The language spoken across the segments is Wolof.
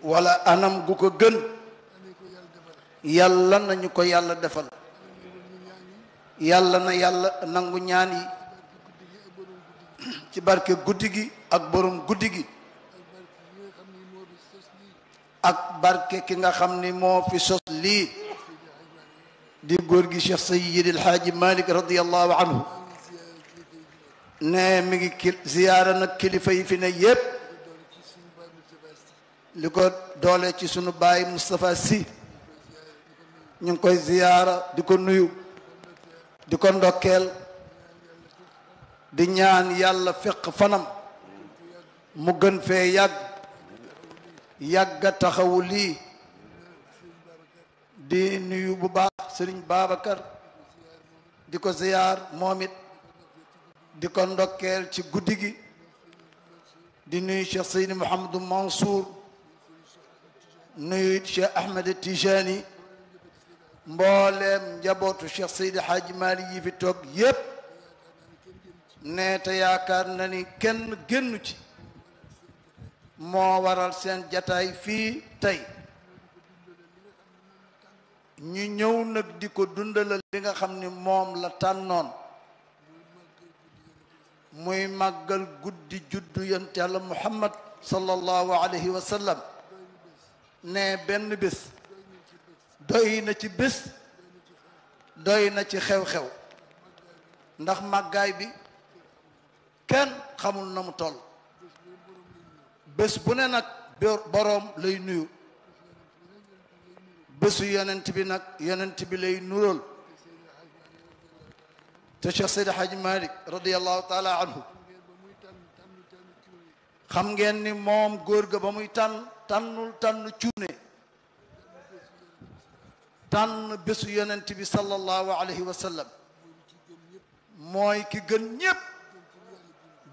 wala anam gu ko gën yàlla nañu ko yàlla defal yàlla na yàlla nangu ñaan yi ci barke guddi gi ak borom guddi gi ak barke ki nga xam ni moo fi sos lii di góor gi Cheikh Seydi El Hadji Malick radiyallahu anhu ne mi ngi ziyaara nag kilifa yi fi ne yépp li ko doole ci sunu baay Moustapha Sy ñu ngi koy ziyaara di ko nuyu di ko ndokkeel di ñaan yàlla fekk fanam mu gën fee yàgga taxawu lii di nuyu bu baax Sëriñ Babacar di ko ziyaar moom it di ko ndokkeel ci guddi gi di nuyu Cheikh Seydi Mouhamadou Mansour nuyu Cheikh Ahmed Tijani mbooleem njabootu Cheikh Seydi Hadji Malick yi fi toog yépp ne te yaakaar na ni kenn génnu ci moo waral seen jataay fii tey ñu ñëw nag di ko dundalal li nga xam ni moom la tànnoon muy màggal guddi juddu yonent Yàlla Muhammad sallallahu alayhi wa sallam ne benn bés doy na ci bés doy na ci xew-xew ndax màggaay bi kenn xamul na mu toll bés bu ne nag boroom lay nuyu bésu yonent bi nag yonent bi lay nuróol te Cheikh Seydi Hadji Malick radiyallahu taala anhu xam ngeen ni moom góor ga ba muy tànn cuune tànn bésu yonent bi sallallahu alayhi wa sallam mooy ki gën ñépp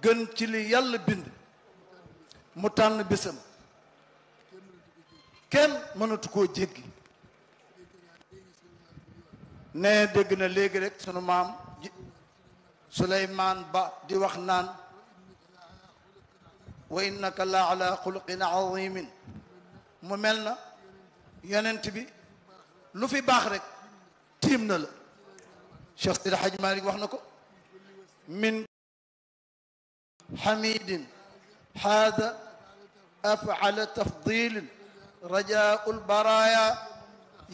gën ci li yàlla bind mu tànn bésam kenn mënatu koo jéggi ne dégg na léegi rek sunu maam Souleymane Ba di wax naan wa innaka la ala xuluqin azimin mu mel na yonent bi lu fi baax rek tiim na la Cheikh Seydi Hadji Malick wax na ko min hamidin haada afala tafdilin rajaau lbaraya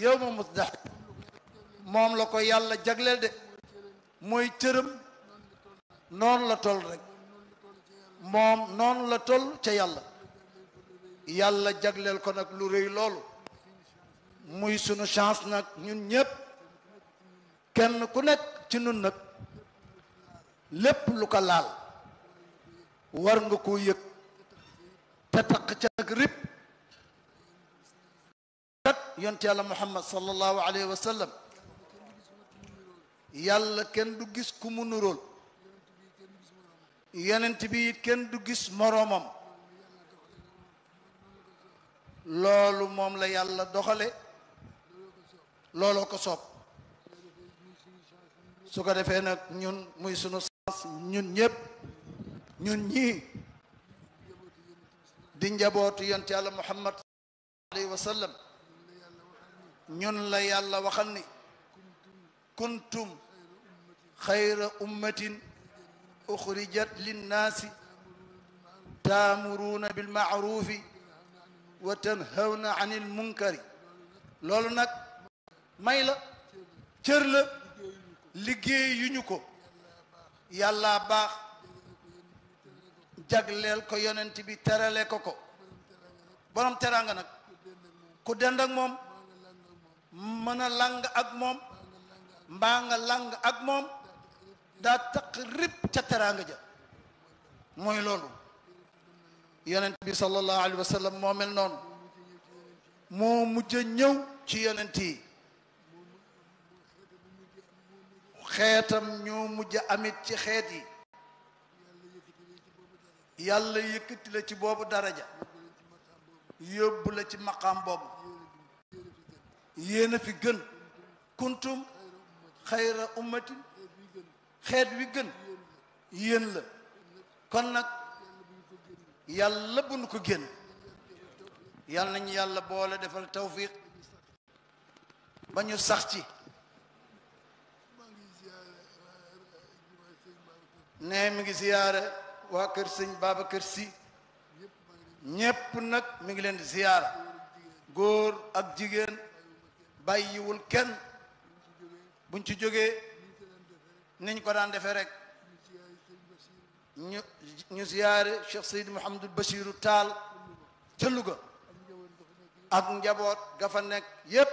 yowma musdax moom la ko yàlla jagleel de mooy cërëm noonu la tol rek moom noonu la tol ca yàlla jagleel ko nag lu rëy loolu muy sunu chance nag ñun ñépp kenn ku nekk ci nun nag lépp lu ko laal war nga koo yëg te taq ca nag rib kat yonent yàlla Muhammad sallallahu alayhi wa sallam yàlla kenn du gis ku mu nuróol yonent bi it kenn du gis moroomam loolu moom la yàlla doxale looloo ko soob su ko defee nag ñun muy sunu sens ñun ñépp ñun ñii di njabootu yonent yàlla Muhammad alayhi wa sallam ñun la yàlla waxal ni kuntum xayra ummatin uxrijat linnaasi taamuruuna bilmaarufi wa tanhawna anil munkari loolu nag may la cër la liggéey yu ñu ko yàlla baax jagleel ko yonent bi terale ko borom teraanga nag ku dend ak moom mën a lang ak moom mbaa nga lang ak moom daa taq rib ca teraanga ja mooy loolu yonent bi sallallahu alayhi wa sallam moo mel noonu moo mujj a ñëw ci yonent yi xeetam ñoo mujj amit ci xeet yi yàlla yëkkati la ci boobu daraja yóbbu la ci maqaam boobu yéen a fi gën kuntum xayra ummatin xeet wi gën yéen la kon nag yàlla bu nu ko génn yal nañu yàlla boole defal tawfiq ba ñu sax ci ne mi ngi ziyaare waa kër sëñ Babacar Sy ñépp nag mi ngi leen di ziyaara góor ak jigéen bàyyiwul kenn buñ ci jógee niñ ko daan defee rek ñu ziyaare Cheikh Seydi Mouhamadul Bachiru Taal ca Louga ak njaboot ga fa nekk yépp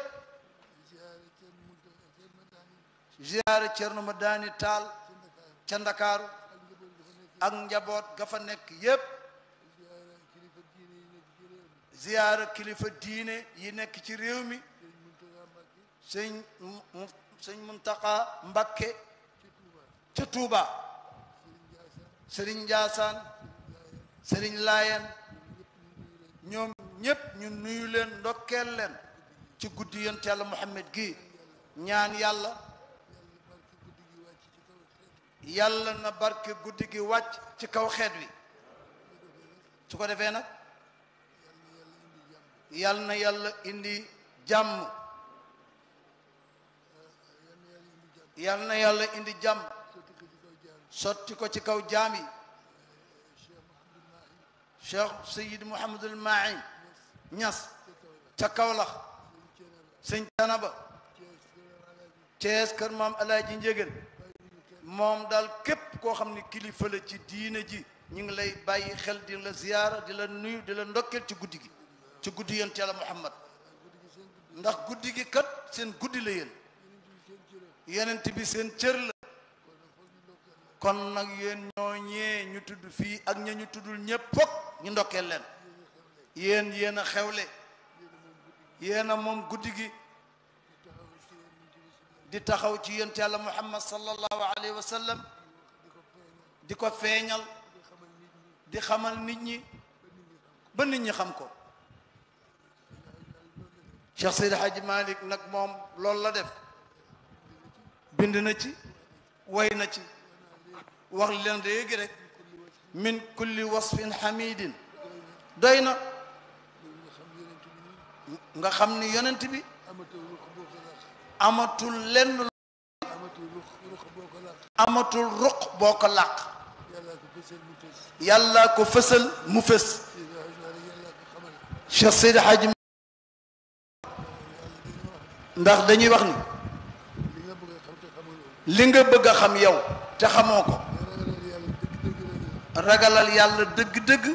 ziyaare Cerno Madani Taal ca Ndakaaru ak njaboot ga fa nekk yépp ziyaara kilifa diine yi nekk ci réew mi sëñ Muntaqa Mbakke ca Tuuba sëriñ Njaasaan sëriñ Laayen ñoom ñépp ñu nuyu leen ndokkeel leen ci guddi yonent Yàlla Muhammad gi ñaan yàlla yàlla na barke guddi gi wàcc ci kaw xeet wi su ko defee nag yàlla na yàlla indi jàmm yàlla na yàlla indi jàmm sotti ko ci kaw jaam yi Cheikh Seyid Mouhamadul Mahi Ñas ca Kawlax sëñ Tanaba Cees kër maam Alaaji Njëgën moom daal képp koo xam ne kilifa la ci diine ji ñu ngi lay bàyyi xel di la ziyaara di la nuyu di la ndokkeel ci guddi gi ci guddi yonent Yàlla Muhammad ndax guddi gi kat seen guddi la yéen yenent bi seen cër la kon nag yéen ñooñee ñu tudd fii ak ña ñu tuddul ñépp fokk ñu ndokkeel leen yéen a xewle yéen a moom guddi gi di taxaw ci yonent Yàlla Muhammad sallallahu alayhi wa sallam di ko feeñal di xamal nit ñi ba nit ñi xam ko Cheikh Seydi Hadji Malick nag moom loolu la def bind na ci way na ci wax leen léegi rek min kulli wasfin hamidin doy na nga xam ni yonent bi amatul lenn amatul ruq boo ko làq yàlla ko fësal mu fës Cheikh Seydi Hadji ndax dañuy wax ni li nga bëgg a xam yow te xamoo ko ragalal yàlla dëgg-dëgg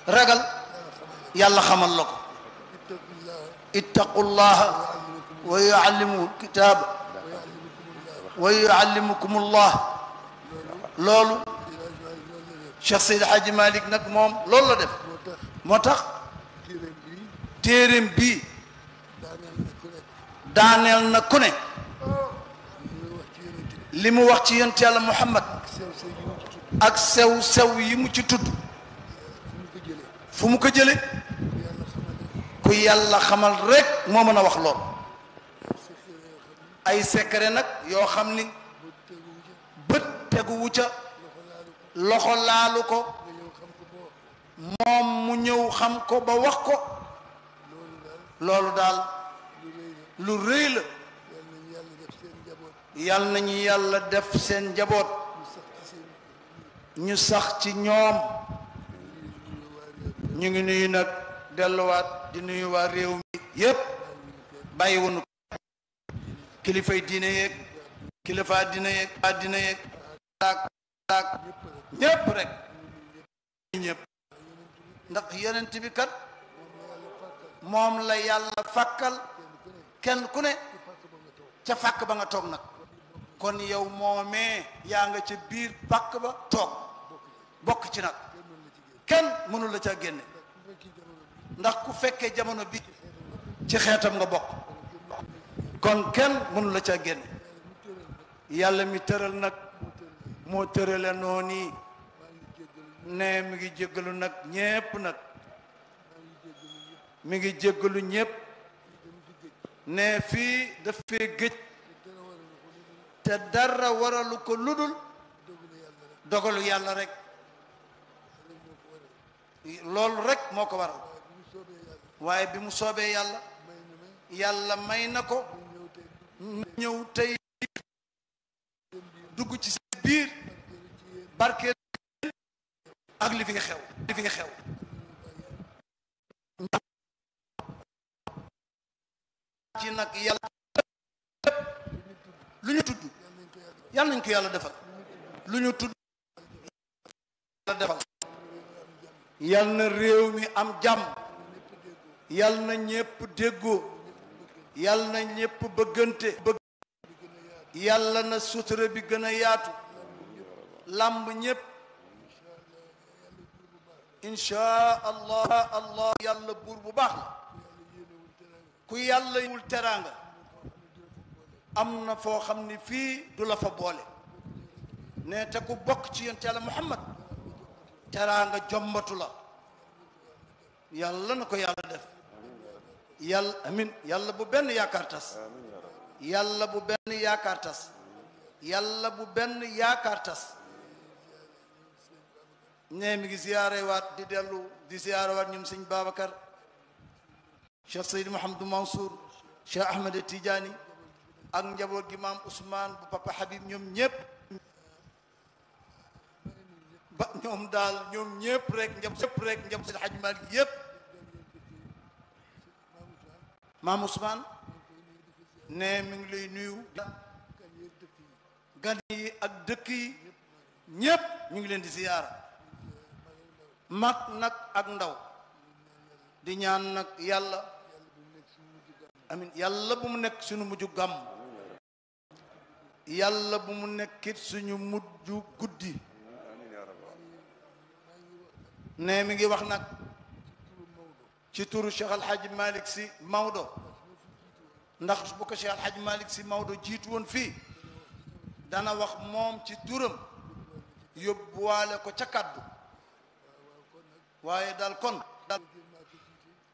ragal yàlla xamal la ko ittaqullaha wa yuallimuhu kitaaba wa yuallimukumullah loolu Cheikh Seydi Hadji Malick nag moom loolu la def moo tax téeréem bii daaneel na ku ne li mu wax ci yonent Yàlla Muhammad ak sew yi mu ci tudd fu mu ko jële ku yàlla xamal rek moo mën a wax lool ay secret nag yoo xam ni bët teguwu ca loxo laalu ko moom mu ñëw xam ko ba wax ko loolu daal lu rëy la yal nañu yàlla def seen njaboot ñu sax ci ñoom ñu ngi nuyu nag delluwaat di nuyu waa réew mi yépp bàyyi wunu kilifay diine yeeg kilifa diine yeeg taak ñépp rek ñépp ndax yonent bi kat moom la yàlla fàkkal kenn ku ne ca fàkk ba nga toog nag kon yow moomee yaa nga ca biir pàkk ba toog bokk ci nag kenn mënu la ca génne ndax ku fekkee jamono bi ci xeetam nga bokk kon kenn mënu la ca génne yàlla mi tëral nag moo tërale noonu ne mi ngi jéggalu nag ñépp nag mi ngi jéggalu ñépp ne fii daf fee gëj te dara waralu ko ludul dogalu yàlla rek loolu rek moo ko waral waaye bi mu soobee yàlla yàlla may na ko ñëw tey dugg ci seen biir barkeel ak li fi xew ci nag yàlla lu ñu tudd yàlla nañ ko yàlla defal lu ñu tudd yàlla defal yàlla na réew mi am jàmm yàlla na ñépp déggoo yàlla na ñépp bëggante yàlla na sutura bi gën a yaatu làmb ñépp inchaa allah yàlla buur bu baax la ku yàlla wul teraanga am na foo xam ni fii du la fa boole ne te ku bokk ci yonent Yàlla Muhammad teraanga jombatu la yàlla na ko yàlla def yàlla amin yàlla bu benn yaakaar tas yàlla bu benn yaakaar tas yàlla bu benn yaakaar tas ne mi ngi ziyaare waat di dellu di ziyaare waat ñun sëñ Babacar Cheikh Seydi Mouhamadou Mansour Cheikh Ahmed Tidiane ak njaboot gi maam Ousmane bu papa Habib ñoom ñëpp ba ñoom daal ñoom ñëpp rek njab Seydi Hadji Malick yëpp maam Ousmane ne mi ngi lay nuyu gan yi ak dëkk yi ñëpp ñu ngi leen di ziyaara mag nag ak ndaw di ñaan nag yàlla amin yàlla bu mu nekk suñu mujju gàmm yàlla bu mu nekkit suñu mujju guddi ne mi ngi wax nag ci turu Cheikh Al Hadj Malick Sy Maodo ndax bu ko Cheikh Al Hadj Malick Sy Maodo jiitu woon fii dana wax moom ci turam yóbbuwaale ko ca kaddu waaye daal kon daal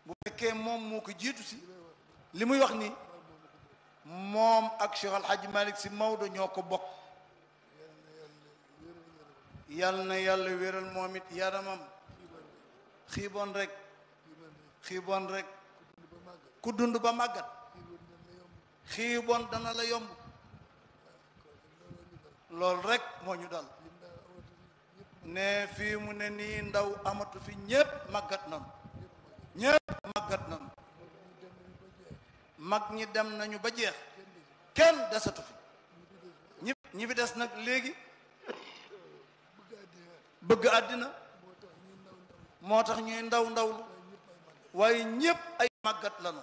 bu fekkee moom moo ko jiitu si li muy wax ni moom ak Cheikh Al Hadj Malick Sy Maodo ñoo ko bokk yal na yàlla wéral moom it yaramam xiiboon rek ku dund ba màggat xiiboon dana la yomb loolu rek moo ñu dal ne fii mu ne nii ndaw amatu fi ñépp màggat nanu mag ñi dem nañu ba jeex kenn desatu fi ñi fi des nag léegi bëgg àddina moo tax ñuy ndawlu waaye ñépp ay màggat lanu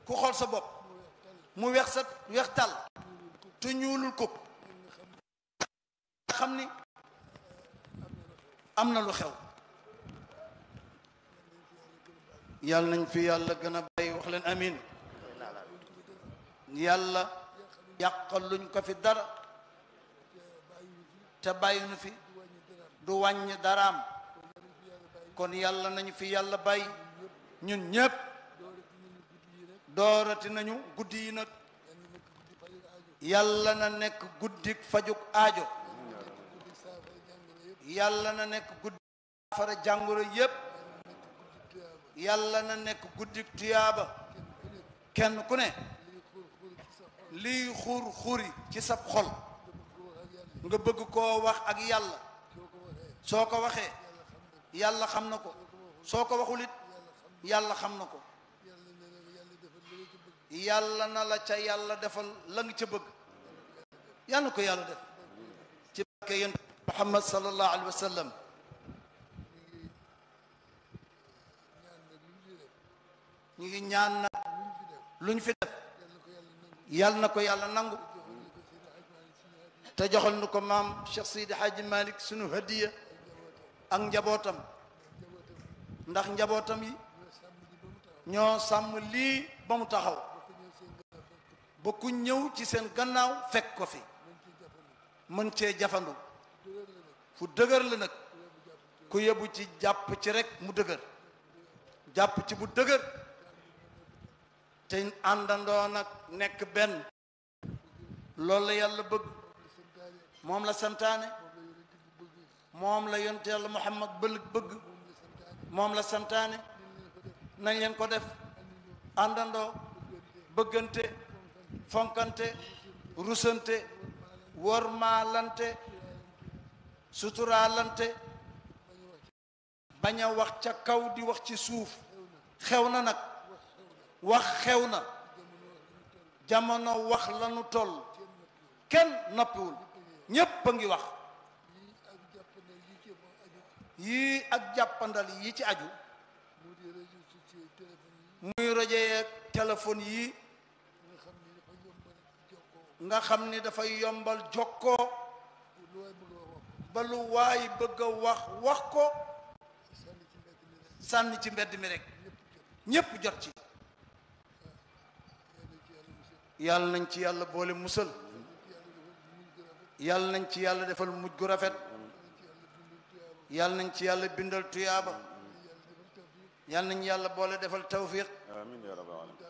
ku xool sa bopp mu weex tal te ñuulul ko xam ni am na lu xew yàlla nañ fi yàlla gën a bàyyi wax leen amin yàlla yàqal luñ ko fi dara te bàyyi nu fi du wàññi daraam kon yàlla nañu fi yàlla bàyyi ñun ñépp doorati nañu guddi yi nag yàlla na nekk guddik fajuk aajo yàlla na nekk guddik saafara jàngoro yépp yàlla na nekk guddik tuyaaba kenn ku ne liy xuri ci sab xol nga bëgg koo wax ak yàlla soo ko waxee yàlla xam na ko soo ko waxul it yàlla xam na ko yàlla na la ca yàlla defal la nga ca bëgg yàlla na ko yàlla def ci barke yonent Muhammad sallallahu alayhi wa sallam ñu ngi ñaan nag luñ fi def yàlla na ko yàlla nangu te joxal nu ko maam Cheikh Seydi Hadji Malick sunu hadiya ak njabootam ndax njabootam yi ñoo sàmm lii ba mu taxaw ba ku ñëw ci seen gannaaw fekk ko fi mën cee jafandu fu dëgër la nag ku yebu ci jàpp ci rek mu dëgër jàpp ci bu dëgër te àndandoo nag nekk benn loolu la yàlla bëgg moom la santaane moom la yonte yàlla Muhammad bëgg moom la santaane nañ leen ko def àndandoo bëggante fonkante rusante wormaalante suturaalante bañ a wax ca kaw di wax ci suuf xew na nag wax xew na jamono wax lanu toll kenn noppiwul ñépp a ngi wax yii ak jàppandal yi ci aju muy rajo yeeg téléphone yi nga xam ni dafay yombal jokkoo ba lu waay bëgg a wax ko sànni ci mbedd mi rek ñépp jot ci yàlla nañ ci yàlla boole musal yàlla nañ ci yàlla defal mujj gu rafet yàlla nañ ci yàlla bindal tuyaaba yàlla nañ yàlla boole defal tawfiq amiin yaa rabbal aalamiin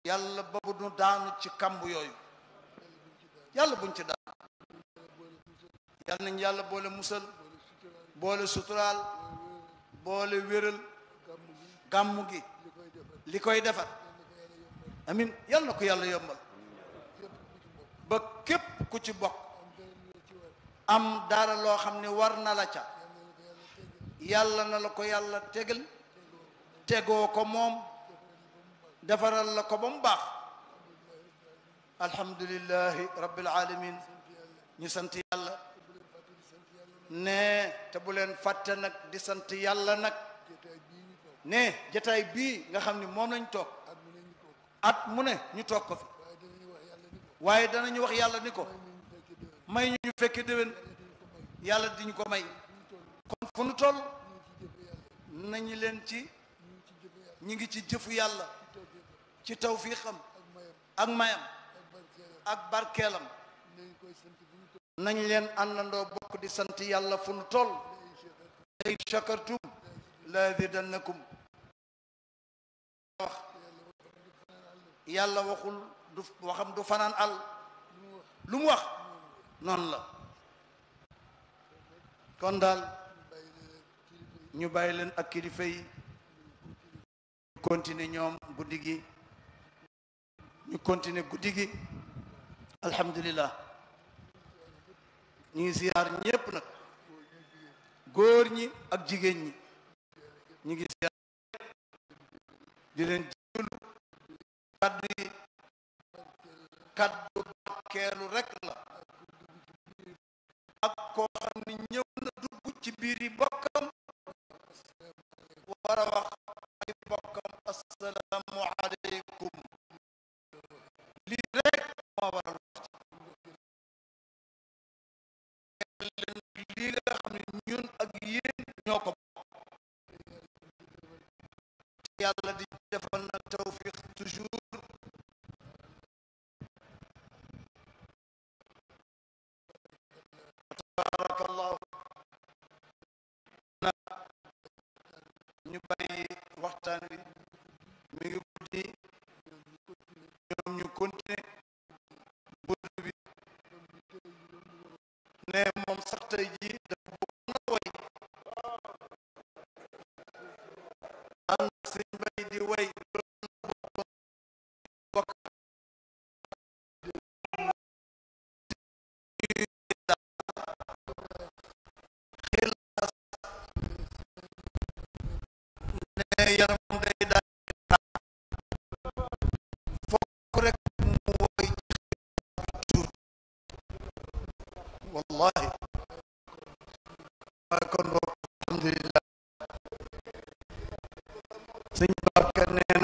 yàlla babu nu daanu ci kamb yooyu yàlla buñ ci daan yàlla nañ yàlla boole musal boole suturaal boole wéral gàmmu gi li koy defar amin yàlla na ko yàlla yombal ba képp ku ci bokk am dara loo xam ne war na la ca yàlla na la ko yàlla tegal tegoo ko moom defaral la ko ba mu baax alhamdulillahi rabbil alamin ñu sant yàlla ne te bu leen fàtte nag di sant yàlla nag ne jataay bii nga xam ni moom lañ toog at mu ne ñu toog ko fi waaye danañu wax yàlla ni ko may ñu fekke déwén yàlla di ñu ko may kon fu nu toll nañu leen ci ñi ngi ci jëfu yàlla ci tawfiixam ak mayam ak barkeelam nañ leen àndandoo bokk di sant yàlla fu nu toll in shakartum la azidannakum wax yàlla waxul du waxam du fanaan àll lu mu wax noonu la kon daal ñu bàyyi leen ak kilifa yi continuer ñoom guddi gi ñu continuer guddi gi alhamdulillah ñu ngi siyaar ñépp nag góor ñi ak jigéen ñi ñu ngi siyaar di leen jéggalu kaddu yi kaddu barkeelu rek la ak koo xam ni ñëw na dugg ci biir yi bokkam war a wax ay bokkam assalaamu aleykum lii rek moo waral lii nga xam ne ñun ak yéen ñoo ko yàlla di defal na tawfiq toujours tabarakallahu na ñu bàyyi waxtaan wi mi ngi guddi ñoom ñu continuer burdu bi ne moom sax tey ji dafa bëgg na way ànd sëñ bay di way bokk xilaas ne yaram day daal fokk rek mu woy tuut wallahi waaye kon boobu alhamdulillah sëñ Babacar nee